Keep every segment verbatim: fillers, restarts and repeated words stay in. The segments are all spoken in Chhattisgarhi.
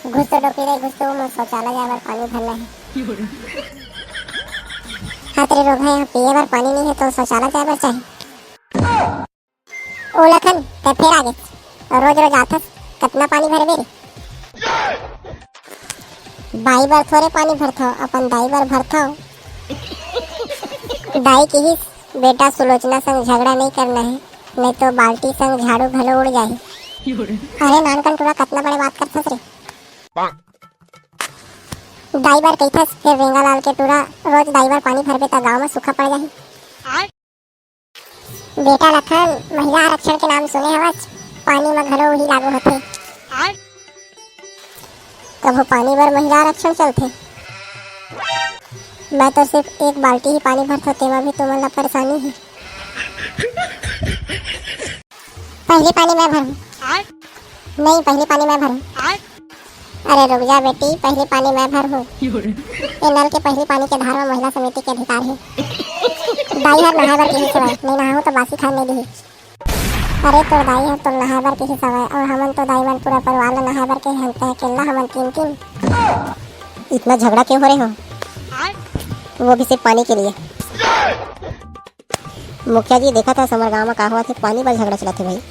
घुस तो डोकरी रे, घुस तो, मोर शौचालय जाए बर पानी भरना हे। हाँ त रे रोगहा, यहाँ पिए बर पानी नहीं हे त शौचालय जाए बर चाही। ओ लखन, तैं फेर आगे। रोज रोज आथस, कतना पानी भरबे रे? बाई बर थोरे पानी भरथव, अपन दाई बर भरथव। दाई किहिस, "बेटा, सुलोचना संग झगड़ा नहीं करना हे, नहीं तो बाल्टी संग झाड़ू घलो उड़ जाही।" अरे नानकन टूरा, कतना बड़े बात करथस रे। दाई बर कहिथस, फेर रेंगा लाल के टूरा, रोज दाई बर पानी भरबे त गांव म सूखा पड़ जाही। बेटा लखन, महिला आरक्षण के नाम सुने हवच? पानी म घलो उही लागू होथे। कभू पानी बर महिला आरक्षण चलथे? मैं तो सिर्फ एक बाल्टी ही पानी भरथों, तेमा भी तुमन ला परेशानी हे। पहली पानी मैं भरूं। नहीं, पहली पानी मैं भरूं। अरे रुक जा बेटी, पहली पानी मैं भरहूं। ये नल के पहली पानी के धार में महिला समिति के अधिकार हे। दाई हर नहाए बर किहिस हवय, नहीं नहाहूं तो बासी खाए नहीं दिही। अरे तोर दाई हर तो नहाए बर किहिस हवय, और हमन तो दाई मन पूरा परिवार ला नहाए बर कहे हन, तैं अकेल्ला हमन तीन तीन। इतना झगड़ा क्यों हो रहे हो? वो भी सिर्फ पानी के लिए। मुखिया जी, देखा था हमर गांव में का हुआ थे, पानी बर झगड़ा चला थे भाई।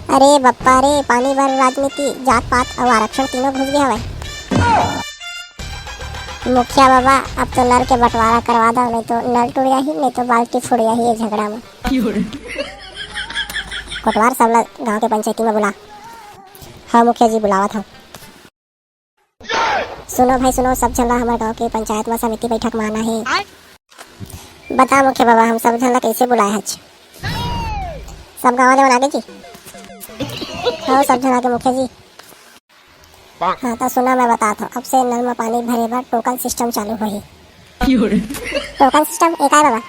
अरे बप्पा रे, पानी बर राजनीति, जात पात अउ आरक्षण तीनों घुस गए हवय। मुखिया बाबा, अब तो नल के बंटवारा करवा दो, नहीं तो नल टूट जाही, नहीं तो बाल्टी फूट जाही ये झगड़ा में। कोटवार, सबला गांव के पंचायती में बुला। हाँ मुखिया जी, बुलावत हूँ। सुनो भाई सुनो, सब झन ला हमर गांव के पंचायत म समिति बैठक म आना हे। बता मुखिया बाबा, हम सब झन ला कैसे बुलाए हच? सब गांव वाले मन आगे जी। हो सब झन आगे मुखिया जी। हाँ त सुना, मैं बतात हूँ, अब से नल म पानी भरे बर टोकन सिस्टम चालू होही। टोकन सिस्टम ए काय बाबा?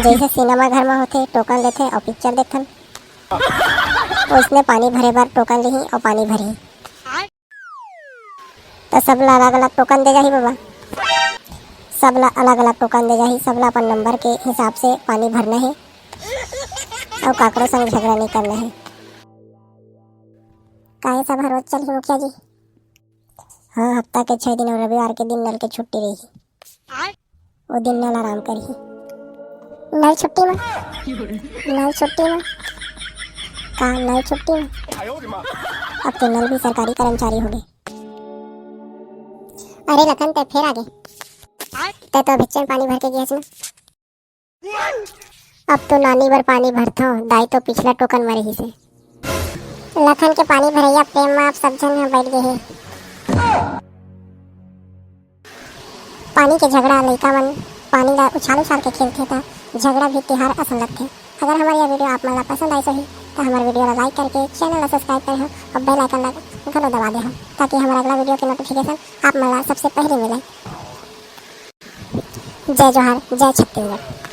जैसे सिनेमा घर म होथे, टोकन लेथे अउ पिक्चर देखथन, ओइसने पानी भरे बर टोकन लिही अउ पानी भरही। त सबला अलग-अलग टोकन दे जाही बाबा। सबला अलग-अलग टोकन दे जाही, सबला अपन नंबर के हिसाब से पानी भरना हे अउ काकरो संग झगड़ा नहीं करना हे। काहे सब हर रोज चलही मुखिया जी? हाँ, हफ्ता के छह दिन अउ रविवार के दिन नल के छुट्टी रही। वो दिन नल आराम करही। नल छुट्टी मा? नल छुट्टी मा? का नल छुट्टी मा? अब तो नल भी सरकारी कर्मचारी हो गए। अरे लखन, ते फेर आ गए। ते तो अभिच्चन पानी भर के गए ना। अब तो नानी बर पानी भरथव, दाई तो पिछला टोकन म रहिस हे। लखन के पानी भरइया प्रेम म अब सब झन ह बइठ गे हे। पानी के झगड़ा, लइका मन पानी ला उछाल उछाल के खेलथे त झगड़ा भी तिहार असन लगथे। अगर हमर यह वीडियो आप मन ला पसंद आइस होही त हमर वीडियो ला like करके चैनल ला subscribe करे हो और bell icon ला घलो दबा दे हो, ताकि हमर अगला वीडियो के notification आप मन ला सबसे पहले मिले। जय जोहार, जय छत्तीसगढ़।